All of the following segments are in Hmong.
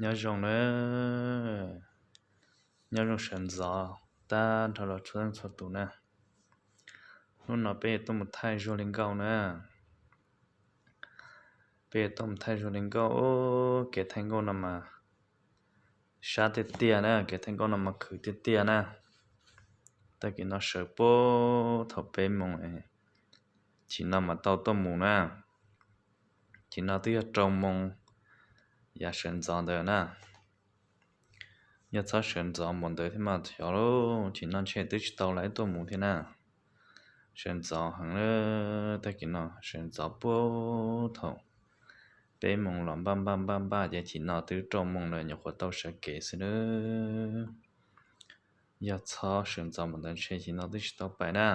Nyob zoo na, nyob zoo sawv ntxov tag nrho rau txhua leej txhua tus na. Hnub no peb yuav tuaj mus thaij zuag li nkauj na. Peb yuav tuaj mus thaij zuag li nkauj. Kev thaij nkauj no mas sab tiag tiag na, kev thaij nkauj no mas khwv tiag tiag na. Tag kis no sawv puag thaum peb moos, chim no mas tau tuaj mus na. Chim no twb yog rau moos yav sawv ntxov ntawd na. Yog txhob sawv ntxov mus ntawd thiab mas xyov lauj, chim no ntshe twb tsis tau lawv tuaj mus thiab na. Sawv ntxov heev na, tag kis no sawv ntxov puag thaum peb moos los npaj npaj npaj npaj ces chim no twb rau moos lawm nyuam qhuav tau sawv kev xwb na. Yog txhob sawv ntxov mus ntawd ntshe chim no twb tsis tau pais na.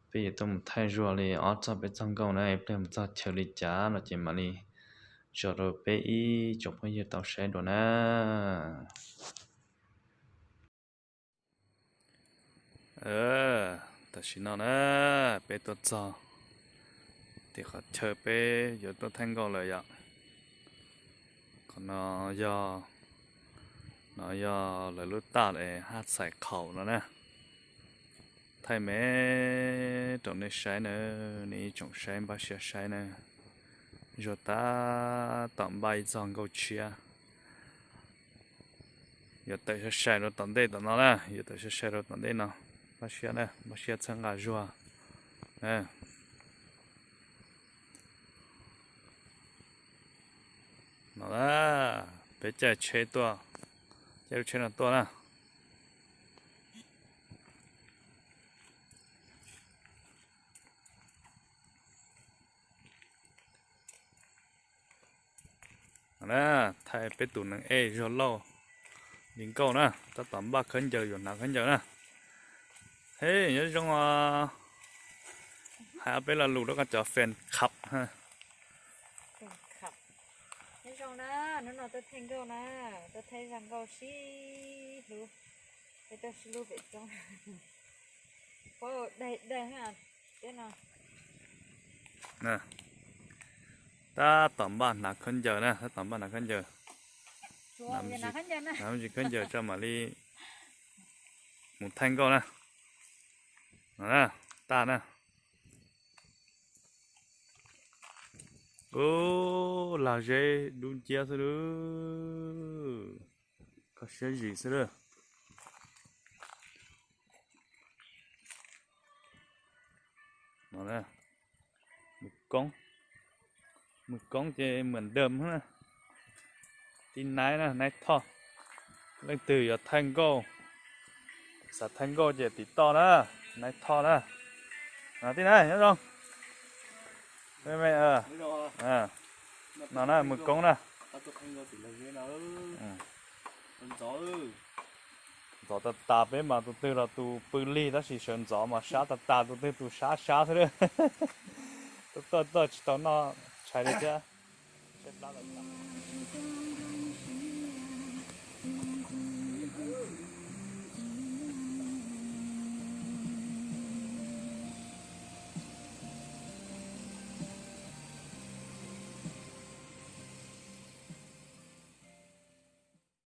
Peb yuav tuaj mus thaij zuag li ob txog peb txog nkauj na, ib pliag mus txog chaw li cas no ces mam li tso rau peb ib tsoom phooj ywg tau saib dua na. Tam sim no na, peb tuaj txog tim qhov chaw peb yuav tuaj thaij nkauj lawm yom. Qhov no yog, no yog lawv lub taj es haj txhais khaum no na. Thaij me rau nej saib na, nej ib tsoom saib npaj siab saib na. Zuag tab tom npaj ib txog nkauj tshiab. Yuav tawm sai sai rau tom ntej tom no na, yuav tawm sai sai rau tom ntej no. Npaj siab na, npaj siab txhawb nqa zuag. No na, peb caij tsheb tuaj, caij lub tsheb no tuaj na. Thaij peb tus neeg ej zuag lauj li nkauj na, tab tom npaj khaub ncaws yuav hnav khaub ncaws na. He, nyob zoo os. Hais ob peb lo lus rau koj cov fan club. Nyob zoo na, hnub no tuaj thaij nkauj na, tuaj thaij zaj nkauj sib hlub, peb tuaj sib hlub pem roob. Pab daig daig teb no. Tab tom npaj hnav khaub ncaws na, tab tom npaj hnav khaub ncaws. Hnav me ntsis khaub ncaws tso mam li mus thaij nkauj na. No na, tag na. Ub, lag zeb dub nciab xwb lawm. Kho siab zim xwb lawm. Mus koob, mus koob ces muam dawm na. Tib naib na, naib thoj. Leej twg yuav thaij nkauj, xav thaij nkauj ces tiv toj na, naib thoj na. Tib naib nyob zoo. No na, mus koob na. Ntxov tas tas peb mas tus twg los tus pw lig tab sis sawv ntxov mas sab tas tas, tus twg tus sab sab xwb. Tuaj tuaj tsis tau noj tshais li thiab.